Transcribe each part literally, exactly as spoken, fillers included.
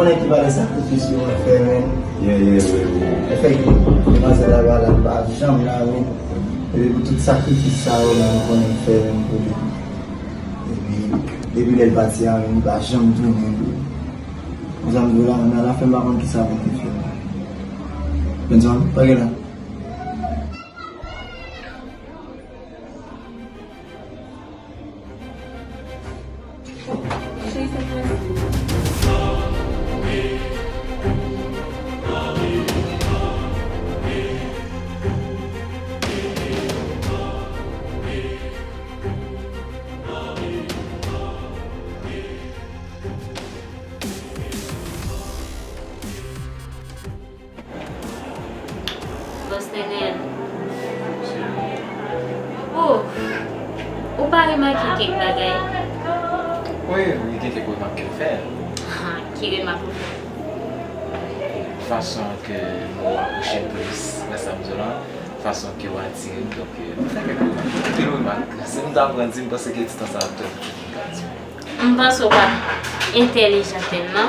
Konnen ki valè sakrifis yo mwen fè, men. Yeah, yeah, yeah, yeah. Efektivman, demwazèl la pa la, li pa janm la, men. Epi pou tout sakrifis sa yo, men, nou konnen m fè, men, pou li. Epi, depi lè l pati a, men, li pa janm tounen, bro. Konsa m di w la, men alafen, m pa konn kisa pou m te fè. Benson, pa gen la. Bòs Nènèl. Oh, ou pa remake kèk bagay? Wi, wi, gen kèk remak ke m fè. Ha, ki remak ou fè? Fason ke nou apwoche m plis, wè sa m di w lan, fason ke w atire m, donk, euh, m fè kèk remak. Anpil remak. Si m ta pran di, m panse ke distans sa ap twò piti pou m ka di. M panse w pa entèlijan tèlman.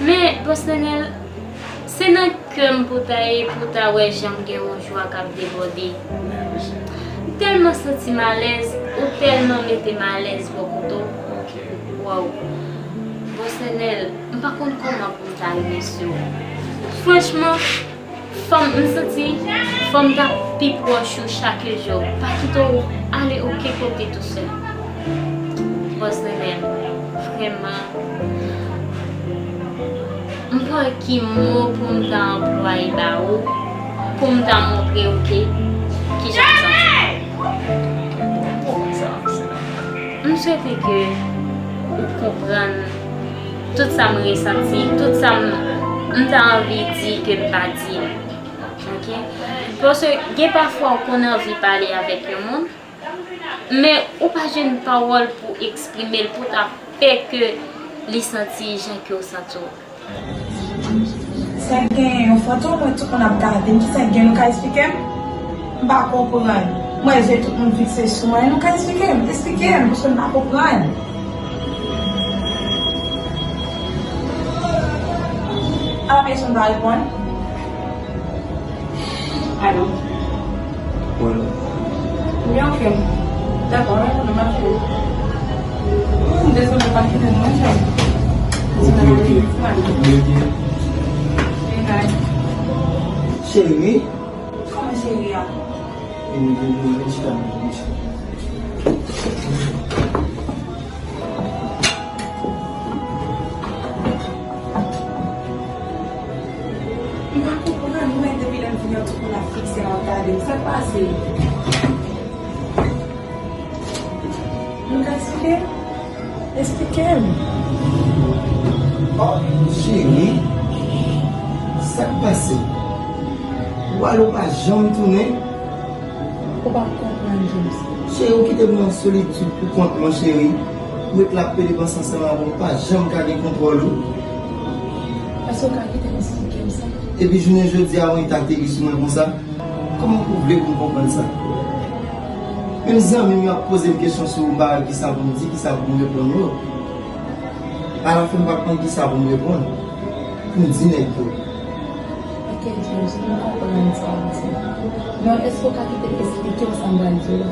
Men, Bòs Nènèl, se nan kè m pou ta ye pou ta wè jan m gen yon jwa k ap debòde. M tèlman santi m alèz, ou tèlman mete m alèz bò kote w. Waw. Bòs Nènèl, m pa konn kòman pou m ta remèsye w. Franchman, Fò m, m santi fò m ta pi pwòch ou chak jou. Pa kite w ale okenn kote tousèl. Bòs Nènèl, vrèman, m pa wè ki mo pou m ta anplwaye ba ou, pou m ta montre w ke kijan m santi. M swete ke ou konprann tout sa m resanti, tout sa m, m ta anvi di ke m pa di. Ok? Paske gen pafwa ou konn anvi pale avèk yon moun, men ou pa jwenn pawòl pou eksprime l, pou ta fè ke li santi jan ke w santi w. Sa k gen yon fantom, wè tout moun ap gade m, kisa k gen, nou ka eksplike m? M pa konprann. M wè je tout moun fikse sou mwen, nou ka eksplike m? Eksplike m, paske m pa konprann. Apa kesyon m pa reponn? Alo. Wi. Wi, ok. Dakò, mwen konnen m ap fè. M dezole, pa kite m, mwen fè. Ok, ok. Wi, ok. Bye. Cheri. Kòman cheri a? Vini, vini, vini, vini chita, vini chita. M pa konprann, mwen depi lè m vini an tout moun ap fikse m ap gade m. Sa k pase? Nou ka eksplike? Eksplike m. Oh, cheri, sa k pase? Ou ale ou pa janm tounen? Ou pa konprann, James. Cheri, ou kite m nan solitid pou kont mwen, cheri. Ou ret la ap pede panse ansanm avè m, ou pa janm ka gen kontwòl ou. Èske ou ka kite m eksplike m sa? Epi jounen jodi a, ou enk ateri sou mwen konsa? Kòman ou vle pou m konprann sa? Menm zanmi m yo ap poze m kesyon sou ou, m pa wè kisa pou m di, kisa pou m reponn yo. Alafen, m pa konn kisa pou m reponn. Pou m di nèg yo. Ok, James, m konprann sa w di. Men èske w ka kite m eksplike w sa m pral di w la?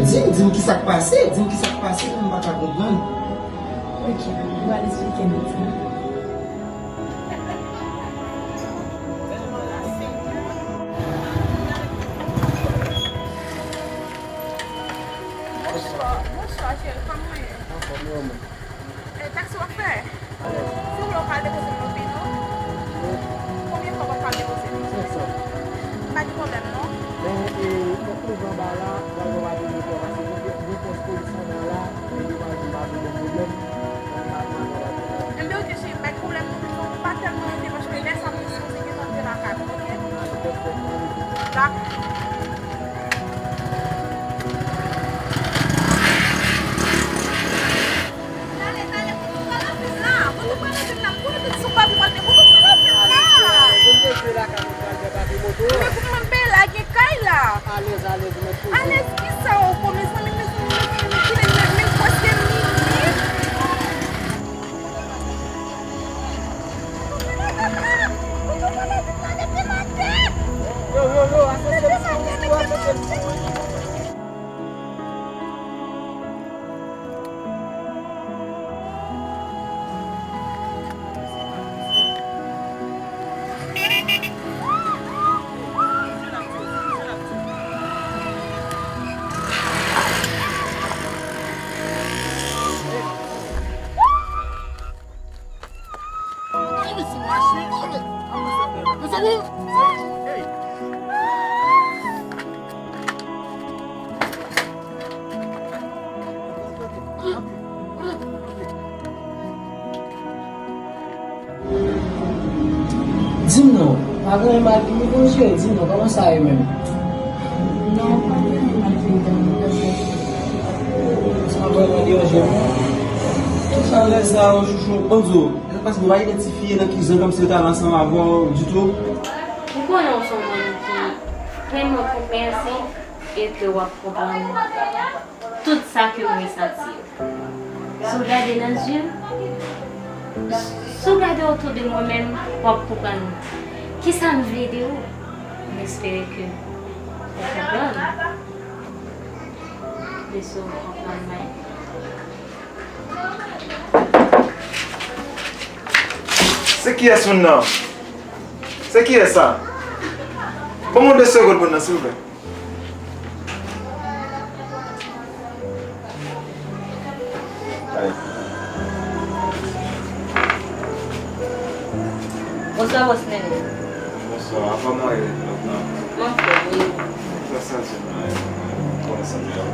Di m, di m kisa k pase, di m kisa k pase pou m pa ka konprann. Ok, m pral eksplike m, di m. Bonswa, bonswa, cheri, kòman w ye? Anfòm, e ou menm? E, taksi w ap fè? Si w vle w ka al depoze m nan Pino. Konbyen fwa w ap al depoze m? Senk san. Pa gen pwoblèm non. Men, e, fòk nou rive anba la, pral pran bato de fò, paske gen, gen pòs polis anba la, men yo pa vin pa vin gen pwoblèm. Anba la, anba la. Enben, ok, cheri, pa gen pwoblèm non, men fò w pa tèlman rete, paske lè sa m sipoze gentan rive lakay mwen, ok? Dakò. Talè, talè, kote w pral anfen la? Kote w pral anfen la? M konnen tout sou papi mwen, men kote w pral anfen la? Vin deje lakay mwen pral fè papi moto. Men pou mwen, ben la, gen kay la. Alèz, alèz, mèt poze. Alèz kisa w Di m non, pa gen anyen mal vini, bon, cheri, di m non, kòman sa ye menm? Non, pa gen anyen mal vini, non. Sa vrèman deranje m. Kisa w lè sa yo, chouchou? Bon, di w, e sa k pase nou pa idantifye nan ki zòn kòmsi yo t al ansanm avè w ditou? Ou konnen w se yon moun ki vrèman konpreyansif e ke w ap konprann tout sa ke m resanti yo. Si w gade nan zye m, si w gade otou de mwen menm, w ap konprann kisa m vle de ou. M espere ke ou konprann. Mesye, ou konprann mwen. Se kiyès moun nan? Se kiyès sa? Ban mwen de segonn moun nan, silvouplè. Bonswa, bòs Nene. Bonswa, kòman w ye, lòt nan? Mwen anfòm, wi. Sa, sa, sa, kòman sa ye?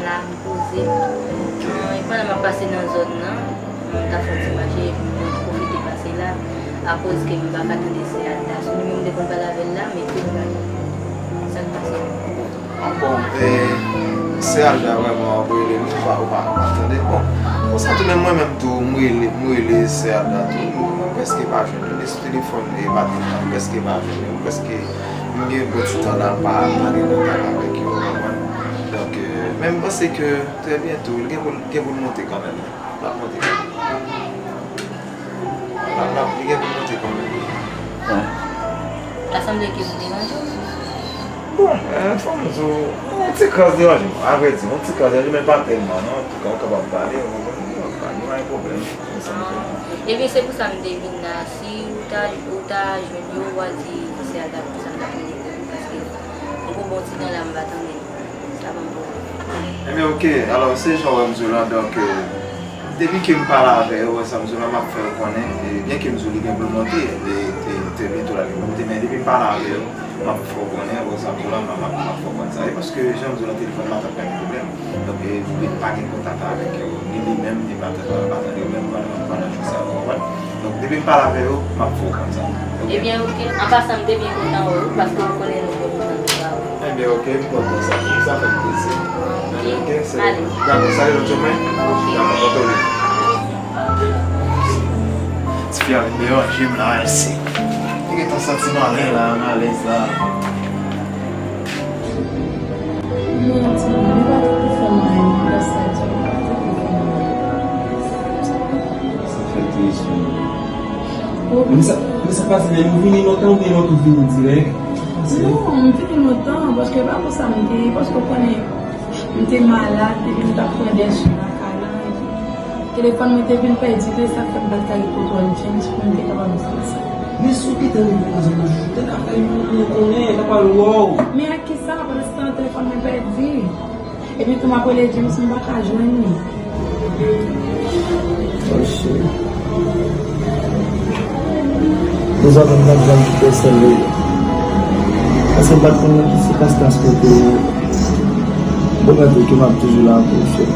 La, m poze. Ah, e pandan m ap pase nan zòn nan, m ta fè yon ti mache, epi mwen pwofite pase la, akoz ke m pa ka tande sè Alda. Se li menm m te konn pale avè l la, men tou m pa gen. Sa k pase? Bon, e, sè Alda vrèman ap rele m, ou pa, ou pa, ou pa tande. Bon, konsa tou, menm mwen menm tou, m rele, m rele sè Alda tou, m, m prèske pa jwenn li, li sou telefòn li, e pa telefòn, m prèske pa jwenn li, m prèske, m gen bon ti tan la, m pa, pa gen kontak avèk yo, ou konprann? Donk, e, men m panse ke trè byento, li gen pou l, gen pou l monte kanmenm, wi. L ap monte kanmenm. L ap, l ap, li gen pou l monte kanmenm. Sa sanble ke m deranje w. Bon, e, fò m di w, yon ti kras deranje m. Avrèdi, yon ti kras deranje m, men pa tèlman, non. Antouka, ou kapab pale, ou konprann, ou pa gen pwoblèm. Sa m di w. Ebyen, se pou sa m te vin la. Si ou ta, ou ta jwenn yo, w a di, se a gad pou sa m t ap vini pou ou, paske m gon bon ti tan la, m pa tande. Sa ban m pwoblèm. Ebyen, oke. Alò, se jan w wè m di w la, donk, e, depi ke m pale avè yo, wè sa m di w la, m ap fè yo konnen, e, byen ke m di w li gen pou l monte, e, e, trè byento la, li pou l monte, men depi m pale avè yo, m ap fè w konnen, wè sa m di w la, m ap, m ap, m ap fè w konn sa. E paske, jan m di w nan telefòn, matant mwen gen pwoblèm. Donk, e, li pa gen kontak avèk yo, ni li menm, ni matant mwen, m pa tande yo menm pandan, pandan jou sa yo, w konprann? Donk, depi m pale avè yo, m ap fè w konn sa. Oke? Ebyen, oke. An pasan, m te byen kontan wè w, paske w konnen nou gen lontan nou pa wè. Ebyen, oke, m kontan sa. Sa fè m plezi. Oke. Ebyen, oke, se... Ale. Dakò, sa yon lòt jou, men. Oke. Dakò, kontan w ye. Tifi a vin deranje m la, mèsi. Li gentan santi m alè la, m alèz la. Non, timoun, li pa t pou fè m anyen, li pa sa di, li pa t pou fè m anyen. Sa fè tris, wi. Men sa, men sa pase, men nou vini lontan oubyen nou tou vini dirèk? Sa pase? Non, m vini lontan, paske pa konsa m te ye, paske w konnen, m te malad, epi m t ap pran de swen lakay la, epi telefòn mwen te vin pèdi, se sa k fè m pa t ka gen kontwòl change pou m te kapab di sa. Men si w kite m nan zòn nan, ou te ka fè yon moun konnen, ta pral wè w. Men ak kisa, pandanstan, telefòn mwen pèdi? Epi tou m ap rele James, m pa ka jwenn li. Oh, shit. Dezòdè m pa t janm kite sèl li. Paske m pa t konn nan ki sikonstans kote yo. Bon, gade ke m ap toujou la pou ou, cheri.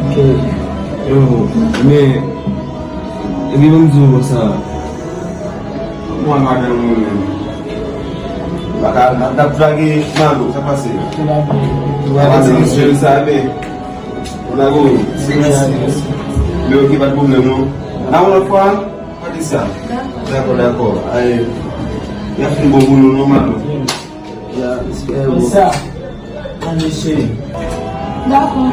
Ok. Yo, men, epi ban m di w konsa. Mwen madanm mwen menm. M pa ka, m ap, m ap lage Malo, sa pase. Ou pa pase mesye sa, men. Ou lage wi. Men oke, pa t pwoblèm non. Nan yon lòt fwa, pa di sa. Dakò, dakò. Ay, y ap fin bon pou nou non, Malo. Ya, espere bon. Sa, an mesye. Dakò.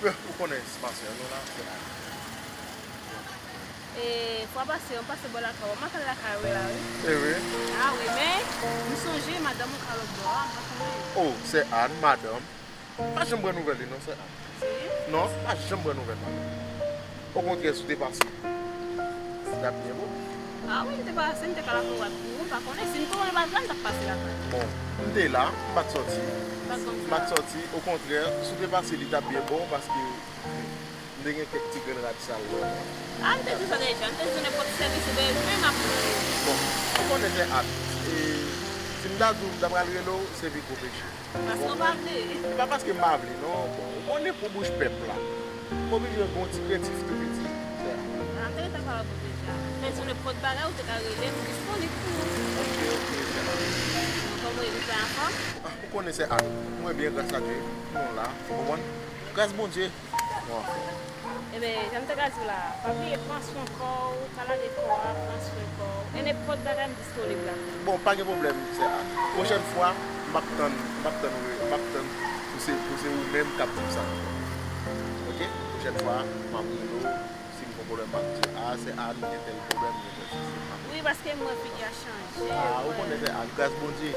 Ou konnen se pase, non, la, se la. E, fwa pase, m pase bò lakay ou, m ap al lakay ou la, wi. E wi. A wi, men, m sonje madanm ou ka lòt bò a, m pa konnen. O, sè Ann, madanm. M pa janm pran nouvèl li, non, sè Ann. Si? Non, m pa janm pran nouvèl madanm. Okontrè, si w te pase, li t ap byen bon. A wi, m te pase, m te ka lave w ak ou, m pa konnen. Si m konnen m pa t la, m t ap pase lakay ou. Bon, m te la, m pa t sòti. M pa t konn sa. M pa t sòti. Okontrè, si w te pase, li t ap byen bon, paske m te gen kèk ti grenn rad sal lè. A, m te di w sa deja, m te di w nenpòt sèvis ou bezwen, m ap pran yo. Bon, ou konnen sè Ann, e, si m ta di w m ta pral rele w, se pi gwo peche. Paske w pa vle. Se pa paske m pa vle, non. Bon, ou konnen pou bouch pèp la. M oblije gen yon ti krentif tou piti. Sè Ann. A, m te gentan pale avè w deja. M te di w nenpòt bagay, ou te ka rele m, m disponib pou ou. Ok, ok, sè Ann. Kòman w ye, ou fè anfòm? A, ou konnen sè Ann. Mwen byen, gras a Dye. Nou la, ou konprann? Gras Bondye. Mwen anfòm. Eben, jan m te ka di w la, pa bliye pran swen kò w, pa lage kò a, pran swen kò w. E nenpòt bagay m disponib la. Bon, pa gen pwoblèm, sè Ann. Pwochèn fwa, m ap tann, m ap tann, m ap tann pou se, pou se ou menm k ap di m sa ankò. Oke? Pwochèn fwa, m ap rele w, si m gen pwoblèm, m ap di, a, sè Ann, m gen tèl pwoblèm, m gen tèl sisi. Wi, paske m wè figi a chanje. A, ou konnen sè Ann, gras Bondye.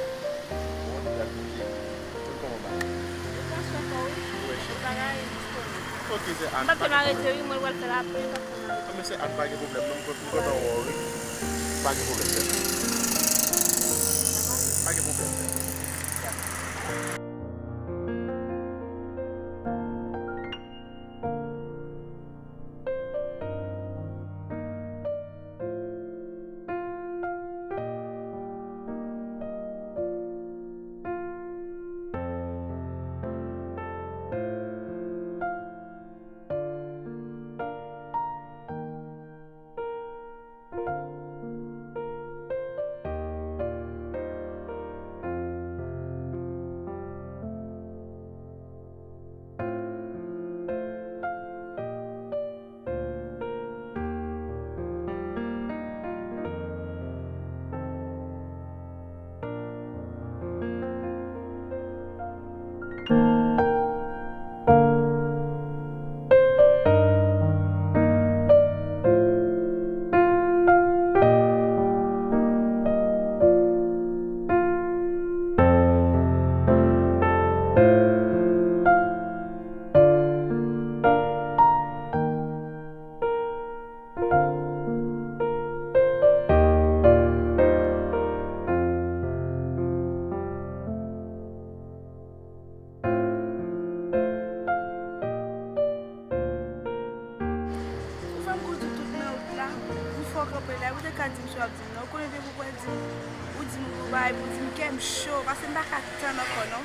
Ou konnen gras Bondye. Tout kòman bagay. Ou pran swen kò w, wi. Wi, chè. Tout bagay disponib. Oke, sè Ann. M p ap janm arete, wi, mwen pral fè lapè, m p ap janm arete. Non, men sè Ann, pa gen pwoblèm, non, m kontan wè w, wi. Pa gen pwoblèm, sè Ann. Pa gen pwoblèm, sè Ann. Ou fè m kouri tout, tout nan wout la, m fè w kanpe la, ou te ka di m sa w ap di m nan. Ou konnen depi w pral di m, ou di m gwo bagay pou w di m, kè m cho, paske m pa ka tann ankò non.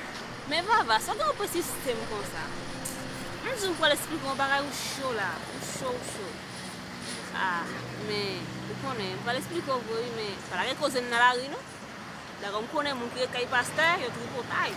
Men Vava, sa w gen pou w pèsiste m konsa? M di w m pral esplike w yon bagay, ou cho la, ou cho, ou cho. A, men, ou konnen, m pral esplike w vre wi, men pa lage koze m nan lari non. Dakò, m konnen moun ki ret kay pastè, yo tripotay.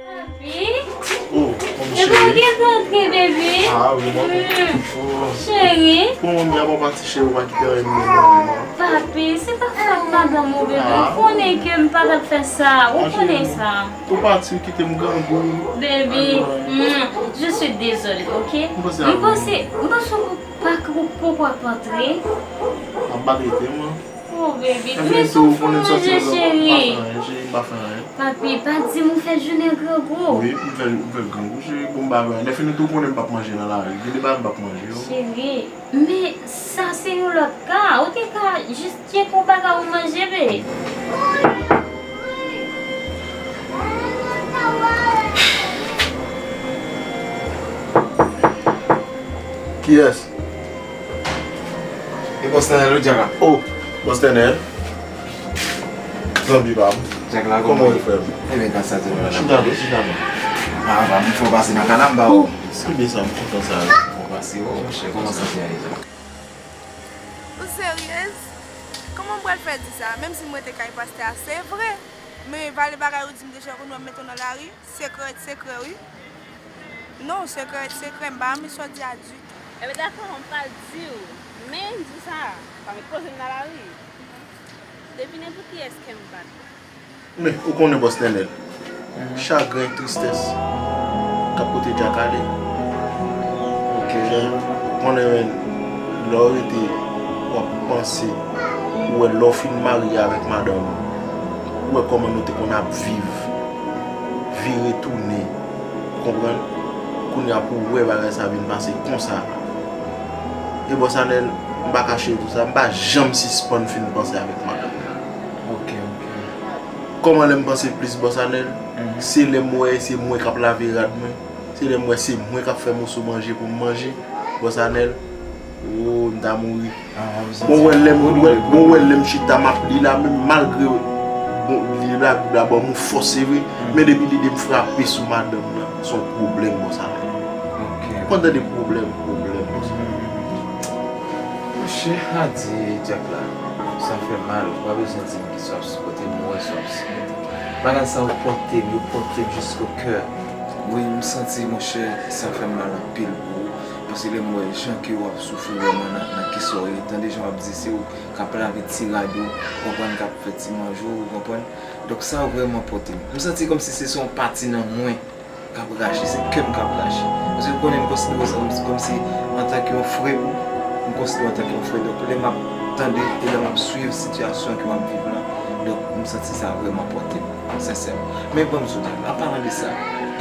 Papi, oh, mon chéri. Epa w gentan antre, bebe? Ah wi, mwen. Hmm. Oh. Cheri. Kòman w ye, papa ti cheri, ou pa kite anyen nan men mwen? Papi, se pa fòt madanm ou, bebe. Ah. Ou konnen ke m pa t ap fè sa. Ou konnen sa. Ou pati, ou kite m grangou. Bebe, hmm, je suis désolée, ok? M panse, m panse ou pa, ou poko ap antre. Ap bat rete, mwen. Oh, baby, men si w fè manje, cheri. Papi, pa di m ou fè jounen grangou. Wi, m fè, m fè grangou, cheri. Bon, m pa vle. Lè fini tou, ou konnen m p ap manje nan lari. Gen de bagay m p ap manje yo. Cheri, men sa se yon lòt ka. Ou te ka jis tcheke yon bagay ou manje, be. Kiyès? Bòs Tènèl, ou Dyak la? Oh, Bòs Tènèl. Zanmi pa m. Dyak la, kòman ou ye, frè m? Ebyen, gras a Dye, mwen la. Chita non, chita non. Ah, ba, m fè w pase nan kanal, m ba ou. Se byen sa, m kontan sa, wi. Ou pase, oh, monchè, kòman sante a ye, Dyak? Ou seryez? Kòman m pral fè di sa? Menm si m rete kay pastè a, se vre. Men vale bagay ou di m deja, kounye a m mete w nan lari. Sekrè, sekrè, wi. Non, sekrè, sekrè, m pa renmen sa w di a ditou. Ebyen, dakò, m pral di w. Men, di w sa, pa met poze m nan lari. Devine pou kiyès kè m bat. Men, ou konnen Bòs Nènèl. Chagren, tristès k ap pote Dyak ale. Ok. Ou konnen, men, lè w rete, w ap panse, ou wè lè w fin marye avèk madanm ou, ou wè kòman nou te konn ap viv, vire tounen, ou konprann? Kounye a pou w wè bagay sa vin pase konsa. E Bòs Anèl, m pa kache w tou sa, m pa janm sispann fin panse avèk madanm mwen. Ok, ok. Kòman lè m panse plis Bòs Anèl? Se lè m wè se mwen k ap lave rad mwen, se lè m wè se mwen k ap fè moso manje pou m manje, Bòs Anèl, oh, m ta mouri. Bon, wè lè m, wè, bon, wè lè m chita m ap li la, menm malgre, bon, li la, Bib la ban m yon fòs, se vre, men depi lide m frape sou madanm nan, se yon pwoblèm, Bòs Anèl. Ok. Pandan de pwoblèm, pwoblèm, Bòs Anèl. Monchè, a di Dyak la, sa fè mal, ou pa bezwen di m ki sa w ap sipòte m, ou wè sa w ap sipòte m. Bagay sa yo pòte m, yo pòte m jiskokè. Wi, m santi, monchè, sa fè m mal anpil pou ou. Paske lè m wè jan ke w ap soufri vrèman nan, nan kisa w ye, tande jan w ap di se ou k ap lave ti rad ou, ou konprann, k ap fè ti manje w, ou konprann. Donk sa vrèman pòte m. M santi kòmsi se, se yon pati nan mwen k ap rache, se kè m k ap rache. Paske ou konnen m konsidere w sa kòmsi, kòmsi antanke yon frè pou ou, m konsidere w antanke yon frè. Donk lè m ap tande e lè m ap swiv sitiyasyon ke w ap viv la, donk m santi sa vrèman pòte m. Sensèman. Men ban m di w, an palan de sa,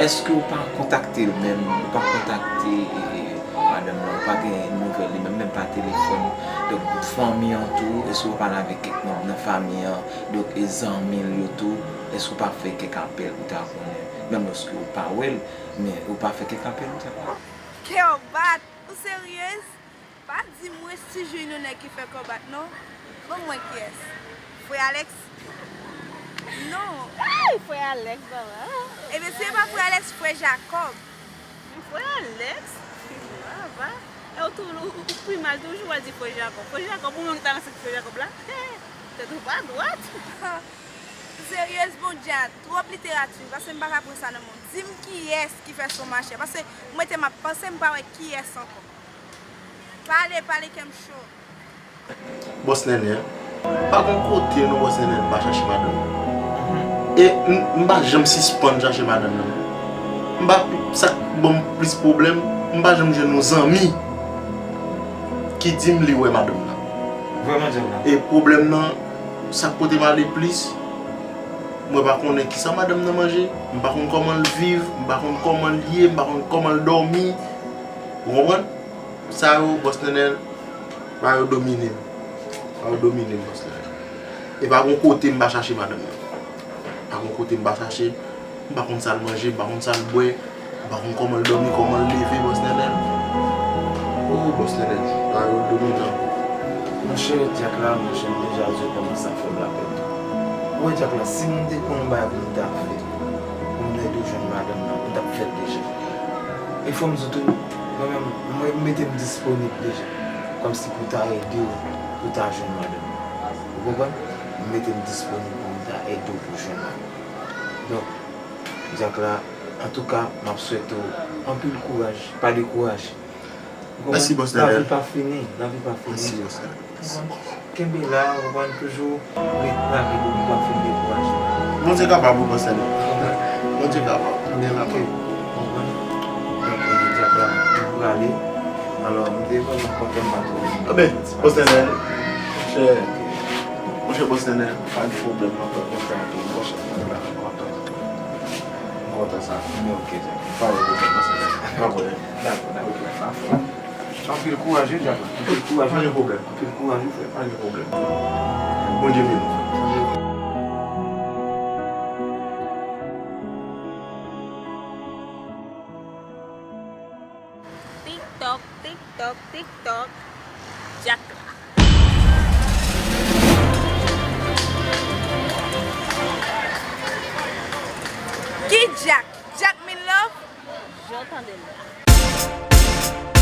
èske w pa kontakte l menm? Ou pa kontakte, e, e, madanm nan, ou pa gen nouvèl li menm, menm pa telefòn? Donk, fanmi an tou, èske w pale avèk kèk manm nan fanmi an? Donk, e zanmi l yo tou, èske w pa fè kèk apèl pou ta konnen? Menm lòske w pa wè l, men ou pa fè kèk apèl pou ta konnen? Kè w bat! Ou seryez? Pa di m wi, si jwenn yon nèg ki fè kò bat non. Ban m wè kiyès. Frè Alex? Non. Ay, frè Alex, papa. Ebyen, si e pa frè Alex, frè Jakòb. Frè Alex? Papa. E ou tou, ou, ou, ou pi mal toujou, w a di frè Jakòb. Frè Jakòb, ou menm ki ta nan sèk frè Jakòb la? Tèt ou pa dwat. Seryez, Bondye a, twòp literati, paske m pa ka pran sa nan men w. Di m kiyès ki fè son machè, paske m rete m ap panse, m pa wè kiyès ankò. Pale, pale, kè m cho. Bòs Nènè, pa gon kote non, Bòs Nènè, m pa chache madanm. E m, m pa janm sispann chache madanm nan. M pa, sa k ban m plis pwoblèm, m pa janm jwenn yon zanmi ki di m li wè madanm nan. Vrèman, Dyak la. E pwoblèm nan, sa k pote m ale plis, mwen pa konnen kisa madanm nan manje, m pa konn kòman l viv, m pa konn kòman l ye, m pa konn kòman l dòmi. Ou konprann? Sa yo, Bòs Nènèl, ba yo domine m. Ba yo domine m, Bòs Nènèl. E pa gon kote m pa chache madanm nan. Pa gon kote m pa chache. M pa konn sa l manje, m pa konn sa l bwè. M pa konn kòman l dòmi, kòman l leve, Bòs Nènèl. Oh, Bòs Nènèl, ba yo dominan. Monchè, Dyak la, monchè, m deja di w kòman sa fè m lapèn. Ou wè, Dyak la, si m te konn yon bagay pou m ta fè, pou m ede w jwenn madanm nan, m t ap fè l deja. E fò m di w tou, mwen menm, mwen mete m disponib deja, kòmsi pou ta ede w, pou ta jwenn madanm nan. Ou konprann? M mete m disponib pou m ta ede w pou jwenn madanm nan. Donk, Dyak la, antouka, m ap swete w anpil kouraj, pa dekouraje. Ou konprann? Mèsi, Bòs Nènèl. Lavi pa fini, lavi pa fini. Mèsi, Bòs Nènèl. Mèsi. Ou konprann? Kenbe la, ou konprann, toujou ret lavi pou ou pa fin dekouraje. Bondye kapab, wi, Bòs Nènèl. Ou konprann? Bondye kapab. Bondye kapab. Ok. Ou konprann? Donk, e, Dyak la, m prale. Alò, m te vrèman kontan m pa twò. Anben, Bòs Nènèl, monchè, monchè Bòs Nènèl, pa gen pwoblèm, m ap kontan anpil, monchè, m kontan, m kontan. M kontan sa. Men ok, Dyak. Pa gen pwoblèm, Bòs Nènèl. Pa gen pwoblèm. Dakò, dakò. Ok, pa fò. Anpil kouraj, wi, Dyak la. Anpil kouraj. Pa gen pwoblèm. Anpil kouraj, wi, frè. Pa gen pwoblèm. Bondye beni w. Tik tòk, tik tòk, tik tòk. Dyak la. Jan w tande l la.